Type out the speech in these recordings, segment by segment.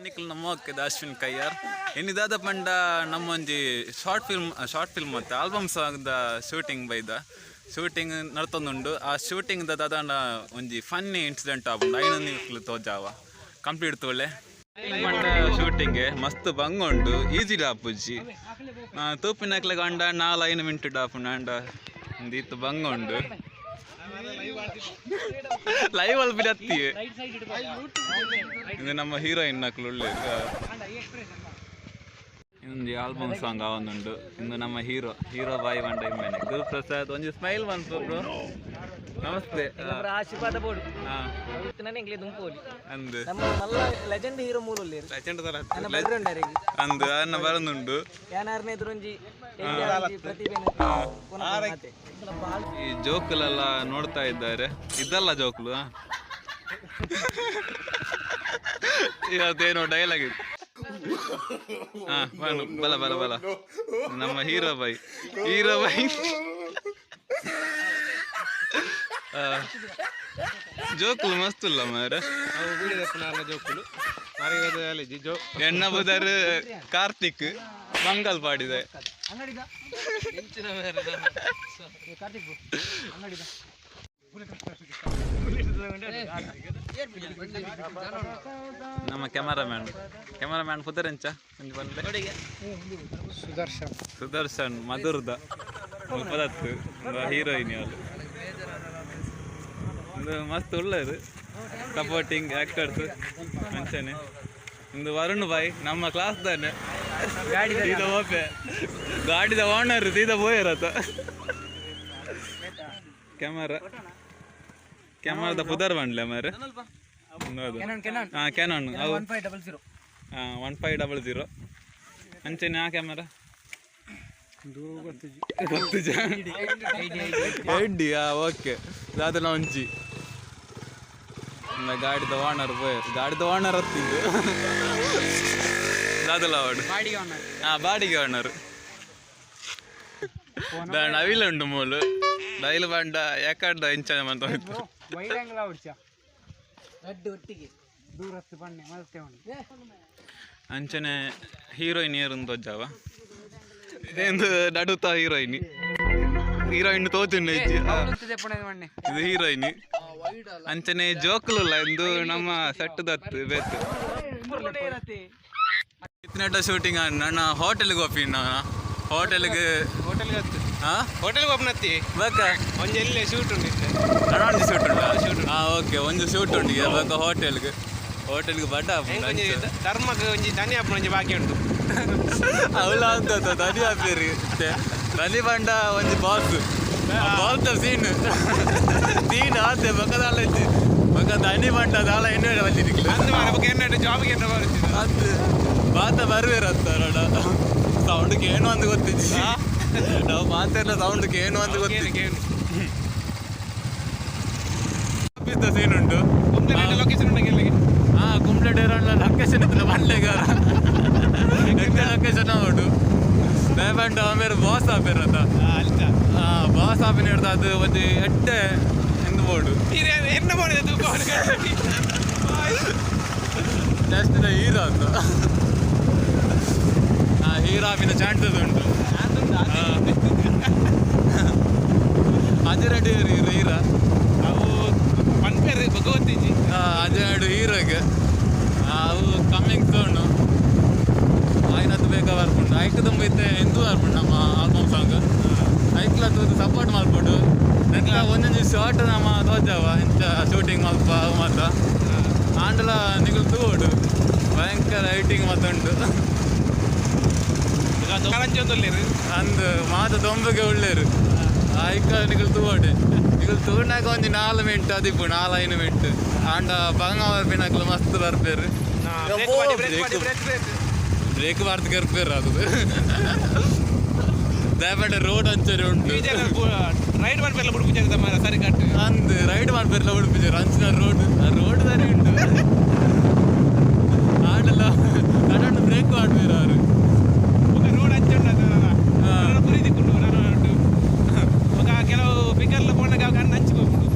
ನಿಕ್ಲು ನಮ್ಮ ಓಕೆ ಅಶ್ವಿನ್ ಕಯ್ಯಾರ್. ಇನಿದಾದ ಪಂಡ ನಮ್ಮೊಂಜಿ short film, short film ಮತ್ತು ಆಲ್ಬಮ್ ಸಾಂಗ್ದ ಶೂಟಿಂಗ್ ಬೈದ, ಶೂಟಿಂಗ್ ನಡ್ತೊಂದುಂಡು. ಆ ಶೂಟಿಂಗ್ ದಾದಾಂಡ ಒಂಜಿ ಫನ್ನಿ ಇನ್ಸಿಡೆಂಟ್ ಆಪುಂಡು, ಐನ ನಿಕ್ಲು ತೋಜಾವ. ಕಂಪ್ಲೀಟ್ ತೋಲೆ. ಪಂಡ ಶೂಟಿಂಗ್ ಮಸ್ತ್ ಬಂಗ ಉಂಡು, ಈಜಿ ಆಪುಜಿ. ತೂಪಿನಕ್ಲೆಗ್ ಅಂಡ 4-5 ಮಿನಿಟ್ ಆಪುಂಡು, ಅಂಡ ಇತ್ತು ಬಂಗ ಉಂಡು. ಲೈವ್ ಅಲ್ಲಿ ಬಿಡತ್ತಿ. ಇದು ನಮ್ಮ ಹೀರೋಯಿನ್ ನಕ್ಲು ಉಳ್ಳೆರ್. ಇನ್ನೊಂದು ಆಲ್ಬಮ್ ಸಾಂಗ್ ಆವೊಂದುಂಡು. ಇಂದು ನಮ್ಮ ಹೀರೋ, ಹೀರೋ ಬಾಯ್ ಪಂಡ ಇಮ್ಮೆನೆ ಗುರುಪ್ರಸಾದ್. ಒಂಜಿ ಸ್ಮೈಲ್ ಬಂತು ಬ್ರೋ. ನಮಸ್ತೆ. ಆಶೀರ್ವಾದ ಬೋಡು. ಇತ್ತನೇ ಎಂಕ್ಲೆ ದುಂಪೋಲಿ. ಅಂದ್. ನಮ್ಮ ಮಲ್ಲ ಲೆಜೆಂಡ್ ಹೀರೋ ಮೂಲುಲ್ಲೇರು. ನನ್ನ ಬರ್ರಂಡರಿಗೆ. ಅಂದ್, ಅನ್ನ ಬರೊಂದುಂಡು. ಯಾನಾರ್ನೇ ಎದುರೊಂಜಿ ಎಡ್ಡೆ ಒಂಜಿ ಪ್ರತಿಭೆನ್ ಪುನಃ. ಈ ಜೋಕುಲೆಲ್ಲ ನೋಡ್ತಾ ಇದ್ದಾರೆ. ಇದಲ್ಲ ಜೋಕುಲು. ಇವತ್ತೇನೋ ಡೈಲಾಗ್ ಇದು. ಹಾ, ಬನ್ನು, ಬಲ ಬಲ ಬಲ. ನಮ್ಮ ಹೀರೋ ಬಾಯ್, ಹೀರೋ ಬಾಯ್. ಜೋಕುಲು ಮಸ್ತ್ ಇಲ್ಲ ಮಾರ. ಜೋಕುಲು. ಎಣ್ಣ ಬುದರ್ ಕಾರ್ತಿಕ್ ಮಂಗಲ್ ಪಾಡಿದೆ. ಅಂಗಡಿದ ಕಾರ್ತಿಕ್, ಅಂಗಡಿದ. ನಮ್ಮ ಕ್ಯಾಮರಾಮ್ಯಾನ್, ಕ್ಯಾಮರಾಮ್ಯಾನ್ ಪುದರೆಂಚ ಒಂಜಿ ಬಂದೆ? ಸುದರ್ಶನ್. ಸುದರ್ಶನ್ ಮಧುರ್ದ ಮುಲ್ಪದತ್ತು ಹೀರೋಯಿನ್ ಅವಳು. ಒಂದು ಮಸ್ತ್ ಉಳ್ಳರು ಸಪೋರ್ಟಿಂಗ್ ಆಕ್ಟರ್ಸ್ ಅಂಚನೆ. ಒಂದು ವರುಣ್ ಬಾಯ್ ನಮ್ಮ ಕ್ಲಾಸ್ ದಾನೆ. ಸೀದಾ ಓಪೆ ಗಾಡಿದ ಓನರ್ ಸೀದಾ ಪೋಯರತ. ಕ್ಯಾಮರಾ, ಕ್ಯಾಮರಾದ ಪುದರ್ ಬಂಡ್ಲೆ ಮಾರೆ. ಹಾ, ಕ್ಯಾನನ್ ಅವು. 1500. ಹಾಂ, 1500. ಅಂಚನೆ ಆ ಕ್ಯಾಮರಾ ಗೊತ್ತುಜ. ಎಡ್ಡಿ. ಆ ಓಕೆ, ದಾದನ ಒಂಜಿ ಗಾಡಿದ ಓನರ್ ಪೋಯರ್. ಗಾಡಿದ ಓನರ್ ಹತ್ತಿದ್ದು ದಾದಲ ಅವಡು. ಹಾ, ಬಾಡಿಗೆ ಓನರ್. ನವಿಲ ಉಂಡು ಮೂಲು ಡೈಲು ಬಂಡ ಯಾಕಡ್ಡ ಇಂಚನೆ ಮಂತ ಹೋಯ್ತು. Wide angle ಆವಡ್ಚ. ರಡ್ಡು ಒಟ್ಟಿಗೆ. ದೂರತ್ತು ಬಣ್ಣೆ ಮಲ್ತೆ ಉಂಡು. ಅಂಚನೆ ಹೀರೋಯಿನ್ ಏರುಂದು ತೋಜಾವ. ಇದೇಂದು ನಡುತ್ತ ಹೀರೋಯಿನ್, ಹೀರೋಯಿನ್ ತೋಜುಂಡು ಇಜ್ಜಿ. ಮಣ್ಣೆ. ಇದು ಹೀರೋಯಿನ್. ಅಂಚನೆ ಜೋಕುಲುಲ್ಲ. ಇಂದು ನಮ್ಮ ಸೆಟ್ ದತ್ತು ಬೇತು ಇತ್ತಿನಟ್ಟ ಶೂಟಿಂಗ್. ನನ್ನ ಹೋಟೆಲ್ಗೆ ಹೋಪಿನ, ಹೋಟೆಲ್ಗೆ. ಹೋಟೆಲ್ಗೆ ಹತ್ತು. ಹಾ. ಹೋಟೆಲ್ಗೆ ಒಬ್ಬನತ್ತಿ. ಬೇಕ. ಒಂಜಿ ಎಲ್ಲೇ ಶೂಟ್ ಉಂಟು ಇತ್ತೆ. ಅಣ್ಣ, ಒಂಜಿ ಶೂಟ್ ಉಂಟು. ಹಾ, ಓಕೆ, ಒಂಜಿ ಶೂಟ್ ಉಂಟು ಈಗ. ಬೇಕ ಹೋಟೆಲ್ಗೆ, ಹೋಟೆಲ್ಗೆ ಬಡ. ಒಂಜಿ ಧರ್ಮಕ್ಕೆ ಒಂಜಿ ಧನಿ ಅಪ್ಪನ ಒಂಜಿ ಬಾಕಿ ಉಂಟು. ಅವಳ ಅಂತ ಧನಿ ಆಪೇರಿ. ಧನಿ ಬಂಡ ಒಂಜಿ ಬಾಸ್, ಬಾಸ್ ಸೀನ್ ಸೀನ್ ಆತೆ. ಬೊಕದಾಲ ಇಜ್ಜಿ. ಬೊಕ ಧನಿ ಬಂಡ ದಾಲ ಎಣ್ಣೆ ಬಂದಿನಿಕ್ಲು. ಅಂದು ಮಾರ ಬೊಕ ಎನ್ನಟ ಜಾಬ್ಗೆ ಎನ್ನ ಬರುತ್ತಿದ್ದ. ಅದು ಬಾತ ಬರ್ವೇರ ಅಂತಾರಣ. ಸೌಂಡ್ಗೆ ಏನು ಅಂತ ಗೊತ್ತಿಜ್ಜಿ. ನಾವು ಮಾತಾಡೋ ಸೌಂಡ್ಗೆ ಏನು ಅಂತ ಗೊತ್ತಿಜ್ಜಿ. ಕೇನು. ಸೀನ್ ಉಂಟು. ಲೊಕೇಶನ್ ಉಂಟು ಗೆಲ್ಲಿಗೆ. ಹಾ, ಕುಂಬ್ಳೆ ಡೇರಣ್ಣ ಲೊಕೇಶನ್ ಇತ್ತಲ್ಲ ಬಂಡ್ಲೆಗಾರ. ಲೊಕೇಶನ್ ಉಂಟು ದಯಪಂಡ. ಆಮೇಲೆ ಬಾಸ್ ಆಪೇರತ್ತ. ಅಲ್ತ. ಹಾ, ಬಾಸ್ ಆಪಿನ ಹಿಡ್ದು ಅದು ಒಂಜಿ ಎಡ್ಡೆ ಎಂದು ಬೋರ್ಡು. ಎನ್ನ ಮಾಡಿದೆ ತೂಕ. ನೆಕ್ಸ್ಟ್ ಹೀರೋ ಅಂತ. ಹಾ, ಹೀರೋ ಆಪಿನ ಚಾನ್ಸಸ್ ಉಂಟು. ಅಜರಡಿ ಹೀರೋ ಹೀರೋ. ಅವು ಪನ್ಪೇರು ಭಗವತಿಜಿ. ಅಜರಡು ಹೀರೋಗೆ ಅವು ಕಮ್ಮಿಂಗ್ ಸೂನ್. ಆಯ್ನದ್ದು ಬೇಗ ಬರ್ಪುಂಡು. ಐಕ್ ತುಂಬ ಇತ್ತೆ ಎಂದು ಬರ್ಪುಂಡು ನಮ್ಮ ಆಲ್ಬಮ್ ಸಾಂಗ್. ಐಕ್ಲ ತೂದು ಸಪೋರ್ಟ್ ಮಲ್ಪೊಡು. ನೆಕ್ಲ ಒಂದೊಂಜಿ ಶಾರ್ಟ್ ನಮ್ಮ ತೋಜಾವ, ಇಂಚ ಶೂಟಿಂಗ್ ಮಲ್ಪ ಅವು ಮಾತ. ಆಂಡಲ ನಿಗುಲು ತೂವೊಡು, ಭಯಂಕರ ಲೈಟಿಂಗ್ ಮಾತ ಉಂಟು. ಕಾರಂಜಿ ಒಂದುಲ್ಲೇರು. ಅಂದ್, ಮಾತ ದೊಂಬಗೆ ಉಳ್ಳೇರು. ಐಕ ನಿಗುಲು ತೂವೊಡೆ. ನಿಗುಲು ತೂನಾಗ ಒಂಜಿ 4 ಮಿನಿಟ್ ಅದಿಪ್ಪು, 4-5 ಮಿನಿಟ್. ಆಂಡ ಬಂಗ ಬರ್ಪಿನಕ್ಲು ಮಸ್ತ್ ಬರ್ಪೇರು. ಬ್ರೇಕ್ ಮಾಡಿ, ಬ್ರೇಕ್, ಬ್ರೇಕ್. ಬ್ರೇಕ್ ಬಾರ್ದು ಕರ್ಪೇರು. ಅದು ದಯಪಂಡ ರೋಡ್ ಅಂಚನೆ ಉಂಟು. ರೈಡ್ ಮಾಡ್ಬೇಕಲ್ಲ ಬುಡುಪು ಮಾರ ಸರಿ ಕಟ್ಟು. ಅಂದ್, ರೈಡ್ ಮಾಡ್ಬೇಕಲ್ಲ ಉಡುಪಿ ಅಂಚಿನ ರೋಡ್, ರೋಡ್ ಸರಿ ಉಂಟು. ಆಂಡಲ ನಡನ್ನು ಬ್ರೇಕ್ ಮಾಡ್ಬೇರು ಅವರು. ರೋಡ್ ಅಂಚೆ ಉಂಟು. ಪುರಿ ದಿಕ್ಕುಂಡು ಉಂಟು. ಬೊಕ ಕೆಲವು ಫಿಗರ್ಲ ಪೋನಾಗ ಅವು ಕಣ್ಣು ಹಂಚಿ ಹೋಗ್ಬಿಡು.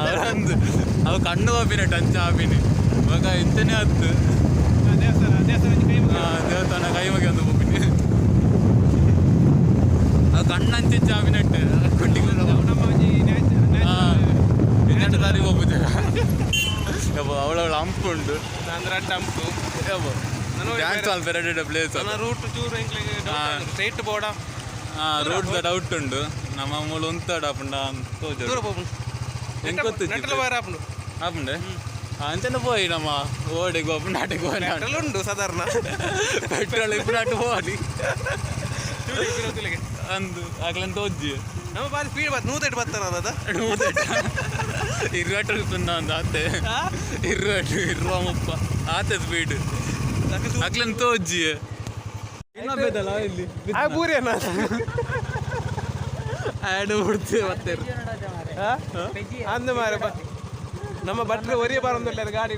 ಅವರಂದು ಅವು ಕಣ್ಣು ಹೋಪಿನ ಟಂಚ ಆಪಿನಿ. ಇವಾಗ ಇಂಚನೆ ಹತ್ತು. ದೇವಸ್ಥಾನ. ಅಂಚಿಂಚ ಆಪಿನಟ್ಟು ಗುಂಡಿ. ನಮ್ಮ ಒಂಜಿ ಇನ್ನೆಂಟು ದಾರಿ ಹೋಗುದು. ಅವಳವಳ ಹಂಪು ಉಂಡು. ಅಂದ್ರೆ ಅಡ್ಡ ಉಂಟು. ಡ್ಯಾನ್ಸ್ ಆಲ್ ಪೆರಡೆಡ್ ಪ್ಲೇಸ್. ನನ್ನ ರೂಟ್ ಚೂರು ಎಂಕ್ಲೆಗ್ ಸ್ಟ್ರೈಟ್ ಬೋಡ. ರೋಡ್ the doubt ಉಂಡು. ನಮ್ಮ ಮೂಲ ಉಂತಾಡ ಪಂಡ ತೋಜು. ದೂರ ಪೋಪುಂಡು. ಎಂಕ್ ಗೊತ್ತಿಜ್ಜಿ. ನೆಟ್ಟಲ ವೈರ್ ಆಪುಂಡು. ಆಪುಂಡೆ ಅಂಚನೆ ಪೋಯಿ ನಮ್ಮ ಓಡೆಗ್ ಹೋಪುಂಡು, ಆಟೆಗ್ ಹೋಗಿ. ಪೆಟ್ರೋಲ್ ಉಂಡು ಸಾಧಾರಣ. ಪೆಟ್ರೋಲ್ ಇಪ್ಪುನಾಟು ಹೋಗಿ ಅಂದು ಅಕ್ಲೆನ್ ತೋಜ್ಜಿ. ನಮ್ಮ ಬಾರಿ ಸ್ಪೀಡ್ ಬತ್ 108 ಬತ್ತಾನ ಅದ. 20 ಇಪ್ಪುಂಡ ಅಂದು ಆತೆ, 20 20 30 ಆತೆ ಸ್ಪೀಡ್. ಅಕ್ಲೆನ್ ತೋಜ್ಜಿ ಇಲ್ಲಿ. ಆ ಪೂರಿ ಅನ್ನ. ಆಡ್ ಬಿಡ್ತೇವೆ ಮತ್ತೆ. ಅಂದು ಮಾರೆ ನಮ್ಮ ಭಟ್ರು ಒರಿಯ ಬಾರಂದಿಲ್ಲ ಗಾಡಿ.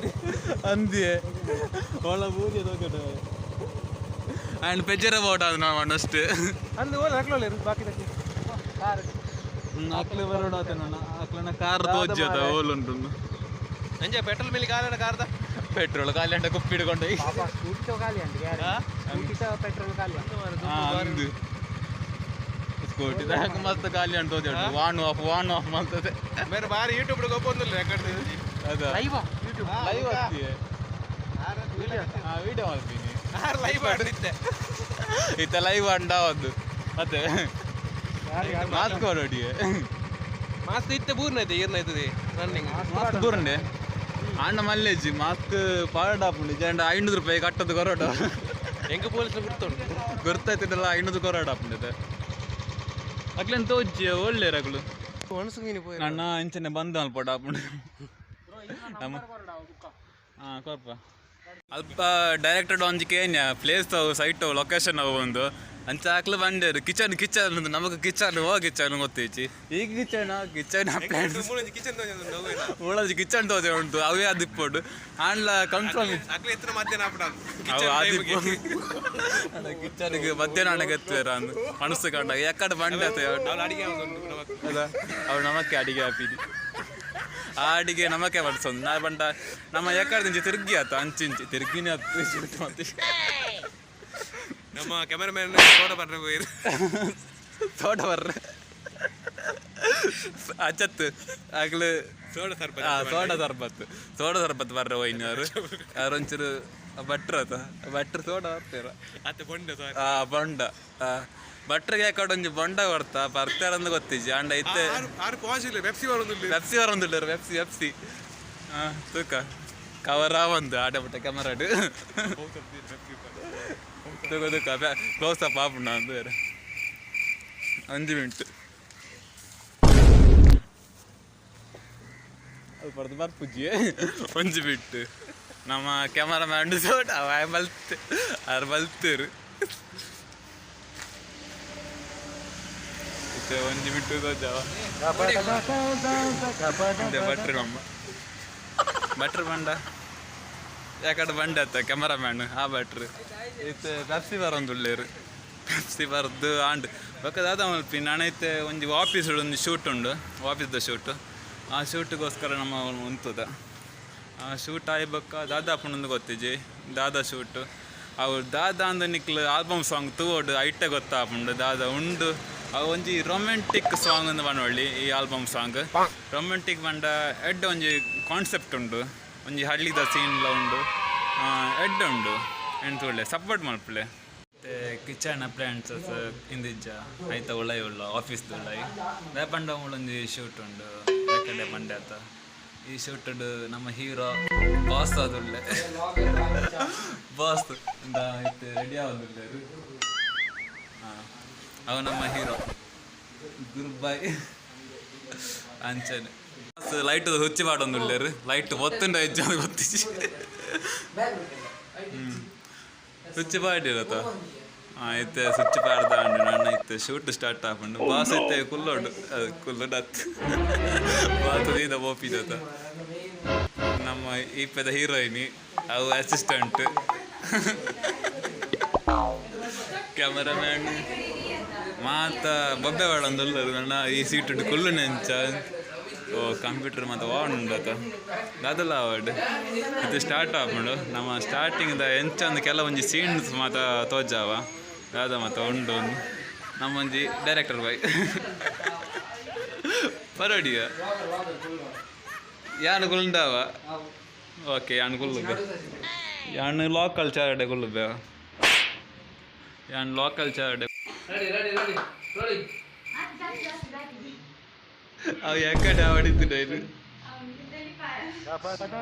ಅಂದಿಯೇ ಒಳ ಬೂರಿ ತೋಕಟ ಆ್ಯಂಡ್ ಪೆಜ್ಜರ ಬೋಟ್ ಅದು ನಾವು ಅಷ್ಟು. ಅಂದು ಓಲ ಹಾಕ್ಲೋಲ್ಲ ಬಾಕಿ. ಅಕ್ಲೆ ಬರೋಡ ನನ್ನ ಅಕ್ಲನ ಕಾರ್ ತೋಜ್ಜಿ ಅದ ಓಲುಂಟು. ಅಂಜೆ ಪೆಟ್ರೋಲ್ ಮೇಲೆ ಕಾಲಡ ಕಾರ್ದ. ಪೆಟ್ರೋಲ್ ಖಾಲಿ ಅಂಡ ಕುಪ್ಪಿ ಹಿಡ್ಕೊಂಡು. ಪಾಪ ಸ್ಕೂಟಿ ಖಾಲಿ ಅಂಡ್ ಪೆಟ್ರೋಲ್ ಖಾಲಿ. ಅಂದು ಸ್ಕೂಟಿ ಮಸ್ತ್ ಖಾಲಿ ಅಂಟು ತೋಜಿ. ವಾನ್ ಆಫ್ ವಾನ್ ಆಫ್ ಮಾಡ್ತದೆ. ಬೇರೆ ಬಾರಿ ಯೂಟ್ಯೂಬ್ ಗೊಪ್ಪೊಂದಿಲ್ಲ ಯಾಕಡೆ. ಅದ ಲೈವ್ ಯೂಟ್ಯೂಬ್. ಲೈವ್ ಆಗ್ತೀಯ, ವಿಡಿಯೋ ಮಾಡ್ತೀನಿ. ಆರು ಲೈವ್ ಆಡಿದ್ದೆ. ಇತ್ತ ಲೈವ್ ಅಂಡ ಒಂದು ಮತ್ತೆ ಮಾಸ್ಕ್ ಹೊರಡಿಯೇ. ಮಾಸ್ಕ್ ಇತ್ತೆ ಬೂರ್ನೈತೆ ಏರ್ನೈತದೆ ರನ್ನಿಂಗ್. ಮಾಸ್ಕ್ ಬೂರಂಡೆ ಆಂಡ ಮಲ್ಲೇಜಿ ಮಾಸ್ಕ್ ಪಾಡ ಆಪುಂಡು ಜಂಡ 500 ರೂಪಾಯಿ ಕಟ್ಟದು ಕೊರೋಡ. ಹೆಂಗ ಪೊಲೀಸ್ ಗುರ್ತುಂಟು. ಗೊತ್ತಾಯ್ತದಲ್ಲ, 500 ಕೊರೋಡ ಆಪುಂಡು. ಅಕ್ಲೆನ್ ತೋಜ್ಜಿ ಒಳ್ಳೆ ರಗುಲು. ಒಣಸುಂಗಿನಿ ಪೋಯಿ. ನನ್ನ ಇಂಚನೆ ಬಂದ್ ಅಲ್ಪೋಟ ಆಪುಂಡು ನಮ್ಮ. ಹಾಂ ಕೊರ್ಪ ಅಲ್ಪ ಡೈರೆಕ್ಟೆಡ್ ಒಂಜಿ ಕೇನ್ಯ ಪ್ಲೇಸ್ ಅವು ಸೈಟ್ ಅವು ಲೊಕೇಶನ್ ಅವು ಒಂದು ಅಂಚ ಹಾಕ್ಲು ಬಂಡೇರು ಕಿಚನ್ ಕಿಚನ್ ನಮಗೆ ಕಿಚನ್ ಓ ಕಿಚನ್ ಗೊತ್ತೈಚಿ. ಈಗ ಕಿಚನ್ ಕಿಚನ್ ಪ್ಲಾನ್. ಕಿಚನ್. ಉಳಜಿ ಕಿಚನ್ ದೋಸೆ ಉಂಟು ಅವೇ ಅದು ಇಪ್ಪೊಡು ಆಂಡ್ಲ ಕನ್ಫರ್ಮ್. ಅಕ್ಲೆ ಎತ್ತರ ಮಧ್ಯಾಹ್ನ ಆಪುಡ. ಅವು ಆದಿಪ್ಪು ಕಿಚನ್ಗೆ ಮಧ್ಯಾಹ್ನ ಅಣಗತ್ತೇರ ಅಂದು ಮನಸ್ಸು ಕಂಡಾಗ ಎಕ್ಕಡ ಬಂಡೆ ಆತ. ಅವಳು ಅಡಿಗೆ ನಮಕ್. ಅಲ್ಲ ಅವಳು ನಮಕ್ಕೆ ಅಡಿಗೆ ಹಾಪಿದಿ, ಆ ಅಡಿಗೆ ನಮಕ್ಕೆ ಬಡಿಸೋದು ನಾ ಬಂಡ ನಮ್ಮ ಎಕ್ಕಡ ತಿರುಗಿ ಆತ ಅಂಚಿಂಚಿ ತಿರುಗಿನೇ ಆತು ಮತ್ತೆ. ನಮ್ಮ ಕ್ಯಾಮರಾಮ್ಯಾನ್ ಫೋಟೋ ಬರ್ರೆ ಹೋಯಿರು. ತೋಟ ಬರ್ರೆ ಅಚ್ಚತ್ತು ಆಗ್ಲು. ಸೋಡ ಸರ್ಬತ್. ಆ ಸೋಡಾ ಸರ್ಬತ್, ಸೋಡಾ ಸರ್ಬತ್ ಬರ್ರೆ ಹೋಯ್ನವರು ಅವ್ರು ಒಂಚೂರು ಭಟ್ರು ಆತ ಭಟ್ರು ಸೋಡಾ ಬರ್ತೀರ. ಅತ್ತೆ ಬೊಂಡ ಸಾರಿ. ಆ ಬೊಂಡ ಭಟ್ರಿಗೆ ಯಾಕಡೆ ಒಂಜಿ ಬೊಂಡ ಕೊಡ್ತಾ ಬರ್ತಾರಂದು ಗೊತ್ತಿಜ್ಜಿ ಅಂಡ ಇತ್ತೆ. ಆರು ಆರು ಪಾಸ್ ಇಲ್ಲ, ಪೆಪ್ಸಿ ಬರೋದಿಲ್ಲ. ಪೆಪ್ಸಿ ಬರೋದಿಲ್ಲ. ಪೆಪ್ಸಿ ಪೆಪ್ಸಿ ಹಾಂ ತೂಕ ಕವರ್ ಒಂದು ಆಟ ಬಿಟ್ಟ ಕ್ಯಾಮರಾಡು ತೂಕ ತೂಕ ಕ್ಲೋಸ್ ಅಪ್ ಆಪುಂಡ ಅಂದು ಬೇರೆ 5 ಮಿನಿಟ್ ಅದು ಪಡ್ದು ಬರ್ಪುಜ್ಜಿ ಒಂಜಿ ಬಿಟ್ಟು ನಮ್ಮ ಕ್ಯಾಮರಾಮ್ಯಾನ್ ಸೋಟ ಅವ ಬಲ್ತ್ ಆರು ಬಲ್ತೇರು ಇತ್ತೆ ಒಂಜಿ ಬಿಟ್ಟು ತೋಜಾವ ಭಟ್ರು ನಮ್ಮ ಭಟ್ರು ಬಂಡ ಯಾಕಡೆ ಬಂಡೆ ಆತ ಕ್ಯಾಮರಾಮ್ಯಾನ್ ಆ ಭಟ್ರು ಇತ್ತೆ ಪೆಪ್ಸಿ ಬರೋಂದುಳ್ಳೇರು. ಪೆಪ್ಸಿ ಬರ್ದು ಆಂಡ್ ಬೊಕ್ಕ ದಾದ ಮಲ್ಪಿ ನಾನೈತೆ ಒಂಜಿ ಆಫೀಸ್ ಒಂಜಿ ಶೂಟ್ ಉಂಡು, ಆಫೀಸ್ದ ಶೂಟ್. ಆ ಶೂಟ್ಗೋಸ್ಕರ ನಮ್ಮ ಉಂತುದ. ಆ ಶೂಟ್ ಆಯಿ ಬೊಕ್ಕ ದಾದಾ ಪುಂಡು ಗೊತ್ತಿಜ್ಜಿ ದಾದಾ ಶೂಟ್ ಅವು ದಾದಾ ಅಂದ ನಿಕ್ಲು ಆಲ್ಬಮ್ ಸಾಂಗ್ ತೂವೊಡು ಐಟೆ ಗೊತ್ತಾಪುಂಡು ದಾದಾ ಉಂಡು. ಅವು ಒಂಜಿ ರೊಮ್ಯಾಂಟಿಕ್ ಸಾಂಗ್ ಅಂದ್ ಪನೊಳಿ. ಈ ಆಲ್ಬಮ್ ಸಾಂಗ್ ರೊಮ್ಯಾಂಟಿಕ್ ಪಂಡ ಎಡ್ಡೆ ಒಂಜಿ ಕಾನ್ಸೆಪ್ಟ್ ಉಂಡು, ಒಂಜಿ ಹಳ್ಳಿದ ಸೀನ್ಲ ಉಂಡು, ಎಡ್ಡೆ ಉಂಡು. ಎಂತ ಒಳ್ಳೆ ಸಪೋರ್ಟ್ ಮಲ್ಪುಲೆ. ಮತ್ತೆ ಕಿಚನ್ ಅಪ್ಲಯನ್ಸಸ್ ಇಂದಿಜ್ಜ ಐತ ಉಳೈ ಉಳ್ಳ ಆಫೀಸ್ದ ಉಳೈ ದಾಯೆ ಪಂಡ ಒಂಜಿ ಶೂಟ್ ಉಂಡು ಯಾಕಡೆ ಬಂಡೆ ಆತ. ಈ ಶೂಟ್ ನಮ್ಮ ಹೀರೋ ಬಾಸ್ ಆದುಳ್ಳೆ ಬಾಸ್ ಇಂದ ಇತ್ತೆ ರೆಡಿ ಆವೊಂದುಲ್ಲೆರ್. ಹಾಂ ಅವ ನಮ್ಮ ಹೀರೋ ಗುರುಬಾಯ್ ಅಂಚನೆ ಲೈಟ್ ಹುಚ್ಚಿ ಪಾಡೊಂದುಲ್ಲೆರ್. ಲೈಟ್ ಒತ್ತುಂಡ ಇಜ್ಜ ಗೊತ್ತಿಜ್ಜಿ. ಸ್ವಿಚ್ ಪಾಡಿರತ್ತ ಇತ್ತೆ ಸ್ವಿಚ್ ಪಾಡ್ದ ಉಂಡು ನನ್ನ ಇತ್ತೆ ಶೂಟ್ ಸ್ಟಾರ್ಟ್ ಆಪುಂಡು. ಬಾಸ್ ಇತ್ತೆ ಕುಲ್ಲೋಡು ಅದು ಕುಲ್ಲೋಡು ಅತ್ ಬಾಸ್ ದೀದ ಪೋಪಿದತ. ನಮ್ಮ ಈಪೆದ ಹೀರೋಯಿನಿ ಅವು ಅಸಿಸ್ಟೆಂಟ್ ಕ್ಯಾಮರಾಮ್ಯಾನ್ ಮಾತ ಬೊಬ್ಬೆ ಬೇಡಂದುಲ್ಲರು. ನನ್ನ ಈ ಸೀಟ್ ಉಂಟು ಕುಲ್ಲುನೆ ಅಂಚ. ಓ ಕಂಪ್ಯೂಟರ್ ಮಾತ ಆನ್ ಉಂಡತ ದಾದಲ ಅವಾರ್ಡ್ ಇದು ಸ್ಟಾರ್ಟ್ ಆಪುಂಡು. ನಮ್ಮ ಸ್ಟಾರ್ಟಿಂಗ್ ದ ಎಂಚ ಒಂದು ಕೆಲವೊಂಜಿ ಸೀನ್ಸ್ ಮಾತ ತೋಜಾವ ದಾದ ಮಾತ ಉಂಡು. ನಮ್ಮೊಂಜಿ ಡೈರೆಕ್ಟರ್ ಬಾಯ್ ಪರೋಡಿಯ ಯಾನು ಗುಲ್ಡಾವ. ಓಕೆ, ಯಾನ್ ಗುಲ್ಲುಬೆ, ಯಾನ್ ಲೋಕಲ್ ಚಾರಡೆ ಗುಲ್ಲುಬೆ, ಯಾನ್ ಲೋಕಲ್ ಚಾರಡೆ. ಅವು ಯಾಕಡೆ ಹೊಡಿತಿದ್ದ ಇದು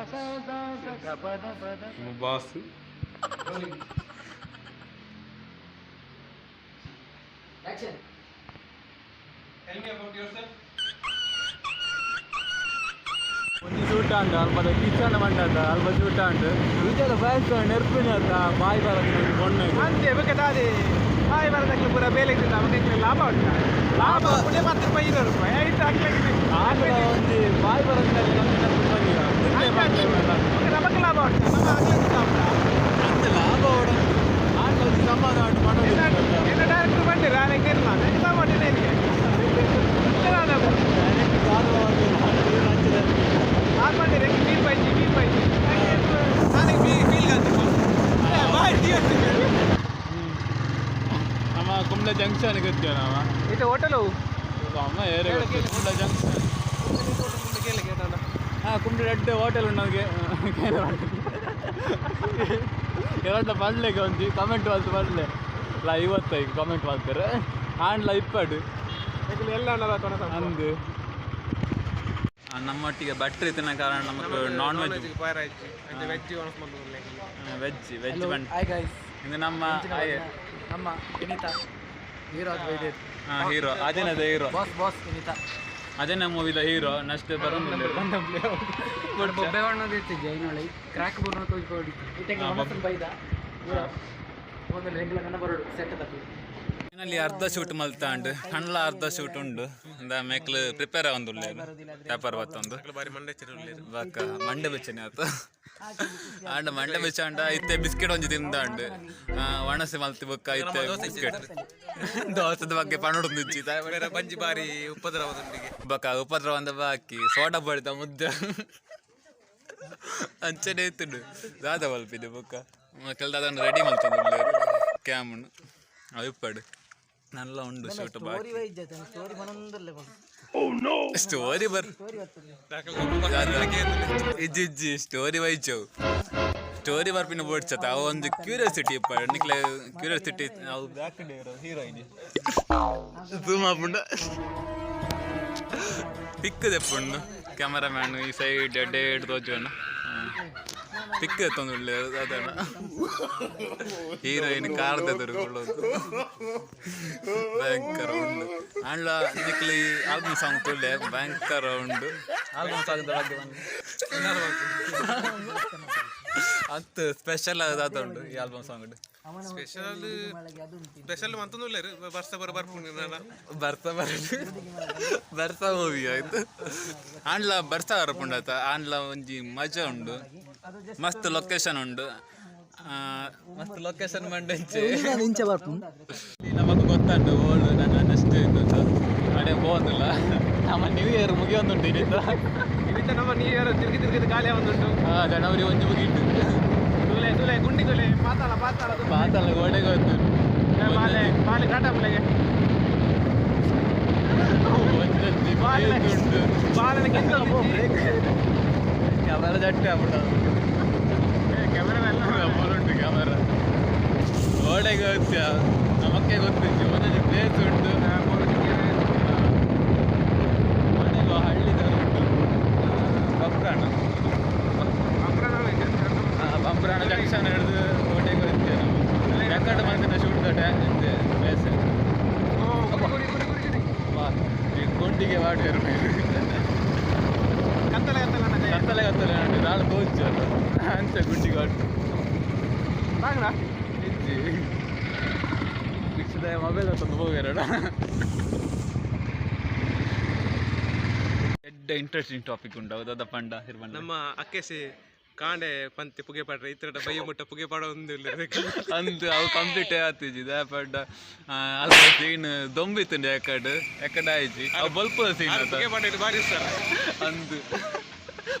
boss. Action. Tell me about yourself. ಒಂಜಿ ಶೂಟ್ ಆಂಡ್ ಅಲ್ಪದ ಕಿಚನ್ ಮಂಡದ ಅಲ್ಪ ಶೂಟ್ ಆಂಡ್ ವಿಜಯದ ಬಾಯ್ ನೆರ್ಪಿನ ಅತ್ತ ಬಾಯ್ ಬರತ್ತೆ ಬೊಣ್ಣೆ. ಅಂತೆ ಬೇಕಾದ ಬಾಯಿ ಬರದಕ್ಕೆ ಪೂರ ಬೇಲೆ ಇತ್ತು ನಮಗೆ ಲಾಭ ಉಂಟು. ಲಾಭ ಪುಣ್ಯ 10 ರೂಪಾಯಿ, 200 ರೂಪಾಯಿ ಐದು ಹಾಕ್ಲಿಕ್ಕೆ. ಆಕಳ ಒಂಜಿ ಬಾಯ್ ಬರತ್ತೆ. ನಮಗೆ ಲಾಭ ಉಂಟು, ನಮ್ಮ ಆಗ್ಲಿಕ್ಕೆ ಲಾಭ. ಅಂತೆ ಲಾಭ ಉಂಟು, ಆಂಡ ಒಂಜಿ ಸಮಾಧಾನ ಉಂಟು ಮನೋಜ್. ಎನ್ನ ಡೈರೆಕ್ಟರ್ ಬಂದಿರ ನನಗೆ ಇರಲ್ಲ ಸಮಾಧಾನ ನಿನಗೆ. ಆನ್ ಮಾಡಿರಿ ಬೀರ್ ಬೈಜಿ ಬೀರ್ ಬೈಜಿ ನನಗೆ ಫೀಲ್ ಬಾಯ್ ಟೀ. ನಮ್ಮ ಕುಂಬ್ಳ ಜಂಕ್ಷನ್ ಗೊತ್ತೇವೆ ನಾವು. ಇದು ಹೋಟೆಲು. ಅಮ್ಮ ಏರಿಯಾ ಕುಂಬ್ಳ ಜಂಕ್ಷನ್. ಹಾಂ, ಕುಂಬ್ಳ ರೆಡ್ ಹೋಟೆಲ್ ಉಂಟು ನಮಗೆ. ಎರಡ ಪಡ್ಲೆಗೆ ಒಂಜಿ ಕಮೆಂಟ್ ವಾಲ್ತು ಪಡ್ಲೆ ಲಾ ಇವತ್ತು ಈಗ ಕಮೆಂಟ್ ಮಾಡ್ತಾರೆ ಆಂಡ್ಲ ಇಪ್ಪಡು. ಎಲ್ಲ ಅಂದು ನಮ್ಮೊಟ್ಟಿಗೆ ಬಟ್ರಿ ತಿನ್ನ ಕಾರಣ ನಮಗೆ non veg. Veg. Veg veg ಬಂಡ್. Hi guys. ಇದು ನಮ್ಮ ನಮ್ಮ ವಿನಿತಾ ಹೀರೋ ಅದು ಬೈದೇರು. ಹೀರೋ, ಅದೇನದ ಹೀರೋ. Boss boss Vinita. ಅದೇನ ಮೂವಿದ ಹೀರೋ ನಷ್ಟೇ ಬರೋದಿಲ್ಲ. ಬೊಬ್ಬೆ ಬಣ್ಣದ ಇತ್ತಿದ್ದೆ ಐನೊಳಿ ಕ್ರ್ಯಾಕ್ ಬೋರ್ಡ್ ತೋಜಿ ಇಟ್ಟೆಗೆ ಮನಸ್ಸು ಬೈದ ಪೂರ ಒಂದು ರೆಗ್ಯುಲರ್ ನನ್ನ ಬರೋಡು ಸೆಟ್ ತಪ್ಪಿ. ಫೈನಲಿ ಅರ್ಧ ಶೂಟ್ ಮಲ್ತಾಂಡ್ ಕಣ್ಲ ಅರ್ಧ ಶೂಟ್ ಉಂಡು ಅಂದ ಮೇಕ್ಲು ಪ್ರಿಪೇರ್ ಆವೊಂದುಲ್ಲೆ ಪೇಪರ್ ಬತ್ತೊಂದು. ಬಾರಿ ಮಂಡೆ. ಬಾಕ ಮಂಡೆ ಬೆಚ್ಚನೆ ಆತು. ಆಂಡ ಮಂಡೆ ಬೆಚ್ಚಾಂಡ ಇತ್ತೆ ಬಿಸ್ಕೆಟ್ ಒಂಜಿ ತಿಂದಾಂಡ್ ಒಣಸೆ ಮಲ್ತಿ ಬೊಕ್ಕ ಇತ್ತೆ ಬಿಸ್ಕೆಟ್ ದೋಸೆದ ಬಗ್ಗೆ ಪಣುಡುಂದಿಚ್ಚಿ. ಬಂಜಿ ಬಾರಿ ಉಪದ್ರವದೊಂದಿಗೆ. ಬೊಕ್ಕ ಉಪದ್ರವ ಅಂದ ಬಾಕಿ ಸೋಡಾ ಬಡಿದ ಮುದ್ದೆ ಅಂಚನೆ ಇತ್ತುಂಡು ದಾದ ಮಲ್ಪಿದೆ ಬೊಕ್ಕ ಕೆಲದಾದ ರೆಡಿ ಮಲ್ತೊಂದು ಕ್ಯಾಮನ್ ಅವು ಇಪ್ಪಡು ನಲ್ಲ ಉಂಡು ಶೂಟ್ ಬಾಕಿ. ಸ್ಟೋರಿ ವೈಸ್ ಸ್ಟೋರಿ ಮನೊಂದಲ್ಲೇ. ಸ್ಟೋರಿ ಬರ್ ಸ್ಟೋರಿ ಬರ್ತದೆ. ಇಜ್ಜಿ ಇಜ್ಜಿ, ಸ್ಟೋರಿ ವೈಚವು ಸ್ಟೋರಿ ಬರ್ಪಿನ ಬೋಡ್ಚತ ಅವು ಒಂದು ಕ್ಯೂರಿಯಾಸಿಟಿ ಇಪ್ಪ ನಿಕ್ಲೆ ಕ್ಯೂರಿಯಾಸಿಟಿ. ಅವು ಬ್ಯಾಕ್ ಹೀರೋಯಿನ್ ಝೂಮ್ ಆಪುಂಡ ಪಿಕ್ ದೆಪ್ಪುಂಡು ಕ್ಯಾಮರಾಮ್ಯಾನ್ ಈ ಸೈಡ್ ಡೇಡ್ ತೋಜುವನ ಪಿಕ್ ಎತ್ತೊಂದು ಉಳ್ಳೆ ಅದನ್ನ ಹೀರೋಯಿನ್ ಕಾರ್ದ ಎದುರು ಭಯಂಕರ ಉಂಡು. ಆಂಡ್ಲ ನಿಕ್ಲೆ ಈ ಆಲ್ಬಮ್ ಸಾಂಗ್ ತುಳ್ಳೆ ಭಯಂಕರ ಉಂಡು. ಆಲ್ಬಮ್ ಸಾಂಗ್ ಬಗ್ಗೆ ಅಂತ್ ಸ್ಪೆಷಲ್ ಆದ ಉಂಡು ಈ ಆಲ್ಬಮ್ ಸಾಂಗ್. ಸ್ಪೆಷಲ್ ಸ್ಪೆಷಲ್ ಮಂತೊಂದುಲ್ಲೆರ್ ಬರ್ಸ ಬರ ಬರ್ಪುಂಡು ನನ್ನ. ಬರ್ಸ ಬರ ಬರ್ಸ ಮೂವಿ ಆಯ್ತು. ಆಂಡ್ಲ ಬರ್ಸ ಬರ್ಪುಂಡತ ಆಂಡ್ಲ ಒಂಜಿ ಮಜಾ ಉಂಡು. ಮಸ್ತ್ ಲೊಕೇಶನ್ ಉಂಡು. ಮಸ್ತ್ ಲೊಕೇಶನ್ ಮಂಡಂಚೆ. ಇಂಚ ಬರ್ಪುಂಡು. ನಮಗ್ ಗೊತ್ತುಂಡು ಓಲ್ಡ್ ನನ್ನ ನೆಕ್ಸ್ಟ್ ಇದು ಅಡೆ ಪೋವೊಂದಿಲ್ಲ. ನಮ್ಮ ನ್ಯೂ ಇಯರ್ ಮುಗಿಯೊಂದುಂಟು ಇನ್ನಿಂದ. ಇದಕ್ಕೆ ನಮ್ಮ ನ್ಯೂ ಇಯರ್ ತಿರುಗಿ ತಿರುಗಿ ಖಾಲಿ ಒಂದುಂಟು. ಜನವರಿ ಒಂಜಿ ಮುಗಿಂಟು. ತುಲೆ ತುಲೆ ಗುಂಡಿ ತುಲೆ ಪಾತಾಳ ಪಾತಾಳ. ಪಾತಾಳ ಗೋಡೆ ಗೊತ್ತು. ಬಾಲೆ ಬಾಲೆ ಕಾಟ ಬಾಲೆ. ಒಂದೊಂದು place ಉಂಟು. ಬಾಲೆ. ಕ್ಯಾಮರಾ ಜಟ್ಟೆ ಆಗ್ಬಿಟ್ಟ. ಕ್ಯಾಮೆರಾ ಎಲ್ಲ ಉಂಟು ಕ್ಯಾಮರಾ ಗೋಡೆ ಗೊತ್ತ ನಮಕ್ಕೆ ಗೊತ್ತಿತ್ತು. ಒಂದೊಂದು ಪ್ಲೇಸ್ ಉಂಟು ಮನೆಗೂ ಹಳ್ಳಿದವರು ಉಂಟು. ಬಬ್ರಾಣ ಬಂಬ್ರಾಣ ಜಂಕ್ಷನ್ ಹಿಡಿದು ಕೋಟೆಗೆ ಹೋಗ್ತೇವೆ ನಾವು. ರೆಕಾರ್ಡ್ ಮಂದಿನ ಶೂಟ್ ಪ್ಲೇಸ್ ಈ ಗುಂಡಿಗೆ ವಾಡಿಯರು. ಕತ್ತಲೆ ಕತ್ತಲೆ. ಕತ್ತಲೆ ಕತ್ತಲೆ ನೋಡಿ ನಾಳೆ ತೋಚು ಅಂಚ ಗುಂಡಿಗೆ ವಾಡು. ಬಾಗ್ಲ. ಇಜ್ಜಿ ರಿಕ್ಷದ ಮೊಬೈಲ್ ತಂದು ಹೋಗ್ಯಾರಣ. ಎಡ್ಡೆ ಇಂಟ್ರೆಸ್ಟಿಂಗ್ ಟಾಪಿಕ್ ಉಂಟು ಹೌದಾ ಪಂಡ ಇರ್ಬಂಡ? ನಮ್ಮ ಅಕ್ಕೆಸಿ ಕಾಂಡೆ ಪಂತಿ ಪುಗೆ ಪಾಡ್ರೆ ಇತರ ಬಯ್ಯ ಮುಟ್ಟ ಪುಗೆ ಪಾಡ ಒಂದು ಇಲ್ಲ. ಅಂದ್ ಅವು ಕಂಪ್ಲೀಟ್ ಆತಿಜಿ ದಾಪಡ್ಡ ಅಲ್ಪ ಸೀನ್ ದೊಂಬಿತ್ತುಂಡು ಎಕಡ್ ಎಕಡ್ ಆಯ್ಜಿ ಅವು ಬಲ್ಪದ ಸೀನ್. ಪುಗೆ ಪಾಡ ಬಾರಿ ಇಷ್ಟ. ಅಂದ್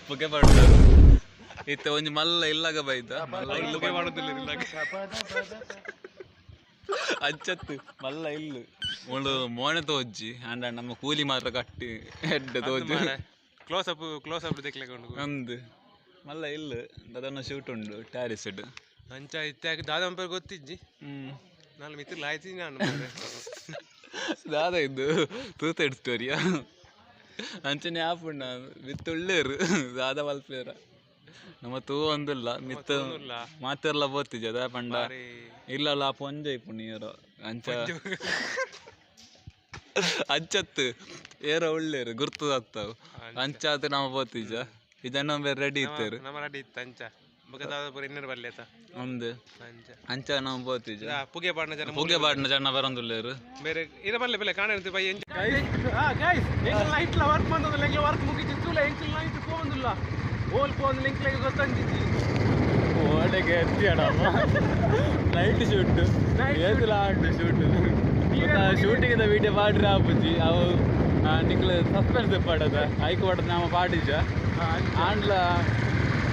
ಪುಗೆ ಪಾಡ್ದು ಇತ್ತೆ ಒಂಜಿ ಮಲ್ಲ ಇಲ್ಲಗ ಬೈದ ಮಲ್ಲ ಇಲ್ಲು. ಪುಗೆ ಪಾಡೋದಿಲ್ಲ ಇಲ್ಲ. ಅಂಚತ್ತು ಮಲ್ಲ ಇಲ್ಲು. ಮುಳು ಮೋನೆ ತೋಜ್ಜಿ ಅಂಡ ನಮ್ಮ ಕೂಲಿ ಮಾತ್ರ ಕಟ್ಟಿ ಹೆಡ್ ತೋಜು. ಕ್ಲೋಸ್ ಅಪ್, ಕ್ಲೋಸ್ ಅಪ್ ದೆಕ್ಲೆಕ ಉಂಡು. ಅಂದ್ ಮಲ್ಲ ಇಲ್ಲ ಅದನ್ನ ಶೂಟ್ ಉಂಡು ಟ್ಯಾರಿಸ್. ಅಂಚ ಇತ್ತೆ ದಾದ ಅಂಪೇರ್ ಗೊತ್ತಿಜ್ಜಿ. ನಾನು ಮಿತ್ರ ಆಯ್ತು ನಾನು ಮಾರ್ರೆ. ದಾದ ಇದು ಸೂಸೈಡ್ ಸ್ಟೋರಿಯಾ? ಅಂಚನೆ ಆಪುಂಡ ಮಿತ್ತ ಉಳ್ಳೇರು ದಾದ ಮಲ್ಪೇರ ನಮ್ಮ ತೂ ಒಂದಿಲ್ಲ ಮಿತ್ತ. ತೂವೊಂದುಲ್ಲ. ಮಾತೆರ್ಲ ಬೋತಿಜ ಅದ ಪಂಡ. ಬಾರಿ. ಇಲ್ಲಲ್ಲ ಪೊಂಜೆ ಇಪ್ಪುಂಡು ಏರೋ ಅಂಚ ಅಂಚತ್ತು ಏರೋ ಉಳ್ಳೇರು ಗುರ್ತು ಹತ್ತವು ಅಂಚಾತ ನಮ್ಮ ಬೋತಿಜ ಇದನ್ನ ಬೇರೆ ರೆಡಿ ಇತ್ತೇರು. ನಮ್ಮ ರೆಡಿ ಇತ್ತು ಅಂಚ ಬೊಕ ದಾದ ಪೂರ ಇನ್ನೇರು ಬರ್ಲಿ ಆತ. ಒಂದು ಅಂಚ. ಅಂಚ ನಮ್ಮ ಬೋತಿಜ. ಆ, ಪುಗೆ ಪಾಡ್ನ ಜನ. ಪುಗೆ ಬಾಡಿನ ಜನ ಬರಂದುಲ್ಲೇರು. ಬೇರೆ ಇರ ಬಲ್ಲೆ ಬಲ್ಲೆ ಕಾಣೆ ಬೈ ಎಂಚ. ಗೈಸ್, ಎಂಕಲ್ ನೈಟ್ ಲ ವರ್ಕ್ ಬಂದದಲ್ಲ, ಎಂಕಲ್ ವರ್ಕ್ ಮುಗಿತು ತೂಲ, ಎಂಕಲ್ ನೈಟ್ ಪೋಂದುಲ್ಲ ಓಲ್ ಪೋಂದು ಎಂಕ್ಲೆಗ್ ಗೊತ್ತಂಜಿಜ್ಜಿ. ಓಡೆಗೆ ಎತ್ತಿಯಡ ನೈಟ್ ಶೂಟ್ ಏತಿಲ ಆಂಡು ಶೂಟ್. ಶೂಟಿಂಗ್ the video ಪಾಡ್ರೆ ಆಪುಜಿ ಅವು. ನಿಕ್ಲು ಸಸ್ಪೆನ್ಸ್ ಪಾಡದ ಐಕ್ ಪಾಡದ ನಮ್ಮ ಪಾಡಿಜ ಆಂಡ್ಲ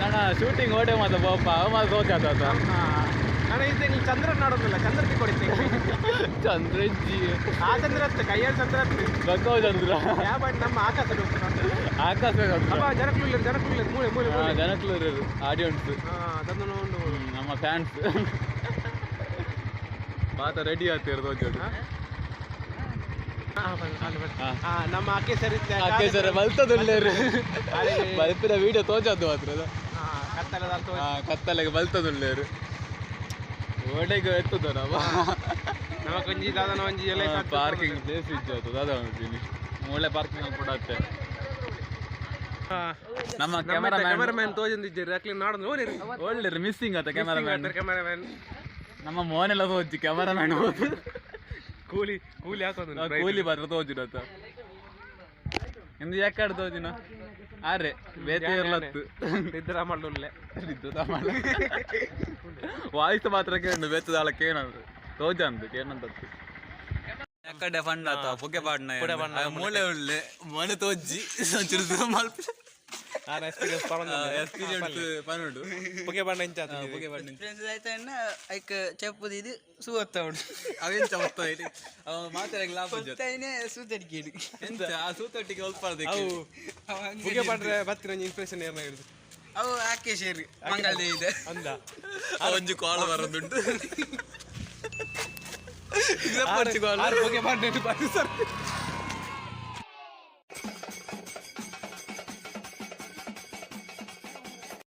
ನನ ಶೂಟಿಂಗ್ ಓಡೆ ಮಾತ ಬೋಪ ಅವ ಮಾತ ಸೋಚಾತ. ನಾನು ಇದ್ದ ಚಂದ್ರ ನಾಡೋದಿಲ್ಲ, ಚಂದ್ರ ತಿಕ್ಕೊಡಿತ್ತೆ. ಚಂದ್ರಜ್ಜಿ. ಆ ಚಂದ್ರ ಅತ್ತೆ ಕೈಯಲ್ಲಿ ಚಂದ್ರ ಅತ್ತೆ. ಬಕ್ಕೋ ಚಂದ್ರ. ಯಾವ ನಮ್ಮ ಆಕಾಶ. ಆಕಾಶ ಚಂದ್ರ. ಅಪ್ಪ, ಜನಕ್ಲು ಇಲ್ಲ, ಜನಕ್ಲು ಇಲ್ಲ, ಮೂಲೆ ಮೂಲೆ ಮೂಲೆ. ಜನಕ್ಲು ಆಡಿಯನ್ಸ್. ಹಾ, ಅದನ್ನು ಉಂಡು. ನಮ್ಮ ಫ್ಯಾನ್ಸ್ ಮಾತ ರೆಡಿ ಆಗ್ತಿರೋದು ತೋಜೋಡು. ಹಾ, ಬನ್ನಿ, ಅಲ್ಲಿ ಬನ್ನಿ. ಹಾ, ನಮ್ಮ ಅಕ್ಕೇಸರ್ ಇದ್ದ. ಅಕ್ಕೇಸರ ಬಲ್ತದುಲ್ಲೇರು ಬಲ್ಪಿನ ವಿಡಿಯೋ ತೋಜದ್ದು ಮಾತ್ರ ಅದು. ಕತ್ತಲದ. ಹಾ, ಕತ್ತಲೆಗೆ ಬಲ್ತದುಲ್ಲೇರು ಓಡೆಗೆ ಎತ್ತದ ನಮ್ಮ. ನಮ್ಮ ಕೊಂಜಿ ದಾದನ ಒಂಜಿ ಎಲ್ಲ. ಪಾರ್ಕಿಂಗ್ ಪ್ಲೇಸ್ ಇಜ್ಜು ಅದು ದಾದ ಅಂತೀನಿ ಒಳ್ಳೆ ಪಾರ್ಕಿಂಗ್ ಕೊಡತ್ತೆ ನಮ್ಮ ಕ್ಯಾಮರಾ. ಕ್ಯಾಮರಾಮ್ಯಾನ್ ತೋಜಂದಿದ್ದೀರಿ ಅಕ್ಲಿ ನಾಡೊಂದು ನೋಡಿರಿ. ಒಳ್ಳೆ ಮಿಸ್ಸಿಂಗ್ ಆತ ಕ್ಯಾಮರಾಮ್ಯಾನ್. ಕ್ಯಾಮರಾಮ್ಯಾನ್. ನಮ್ಮ ಮೋನೆಲ್ಲ ತೋಜಿ ಕ್ಯಾಮರಾಮ್ಯಾನ್. ಕೂಲಿ ಕೂಲಿ ಹಾಕೋದು. ಕೂಲಿ ಮಾತ್ರ ತೋಜಿರತ್ತ ಇಂದು ಯಾಕಾಡ್ ತೋಜಿನ ಆರೆ ಬೇತೆ ಇರ್ಲತ್ತು. ನಿದ್ರ ಮಾಡಲುಲ್ಲೆ. ವಾಯ್ಸ್ ಮಾತ್ರ ಕೇಳು ಬೇತದಾಳ ಕೇನಂದು ತೋಜಂದು ಕೇನಂತತ್ತು ಕಡೆ ಫಂಡ್ ಆತ ಪುಗೆ ಪಾಡ್ನ ಮೂಳೆ ಉಳ್ಳೆ ಮನೆ ತೋಜ್ಜಿ ಒಂಚೂರು zoom ಮಲ್ಪೆ. ನಾನು ಎಕ್ಸ್ಪೀರಿಯನ್ಸ್. ಎಕ್ಸ್ಪೀರಿಯನ್ಸ್ ಪನುಡು. ಪುಗೆ ಬಣ್ಣ ಇಂಚ. ಪುಗೆ ಪಾಡ್ನ. ಆಯ್ತಣ್ಣ, ಐಕ್ ಚೆಪ್ಪುದಿದು ಸೂವತ್ತ ಉಂಡು. ಅವೆಂಚ ಮತ್ತ ಇಲ್ಲಿ ಅವ ಮಾತಾಡಕ್ಕೆ ಲಾಭ. ಗೊತ್ತೈನೆ ಸೂತಡಿಕೇಡು. ಎಂತ ಆ ಸೂತೊಟ್ಟಿಗೆ ಒಲ್ಪಾರ್ದೆ. ಪುಗೆ ಪಾಡ್ರೆ ಬತ್ತಿನ ಒಂಜಿ ಇಂಪ್ರೆಷನ್ ಏರ್ನ ಹಿಡಿದು. ಅವು ಆಕೆ ಶೇರು ಮಂಗಲ ಇದೆ. ಅಂದ. ಒಂಜಿ ಕಾಲ್ ಬರೋದುಂಟು. ಆರು ಪುಗೆ ಪಾಡ್ನೆ ಸರ್.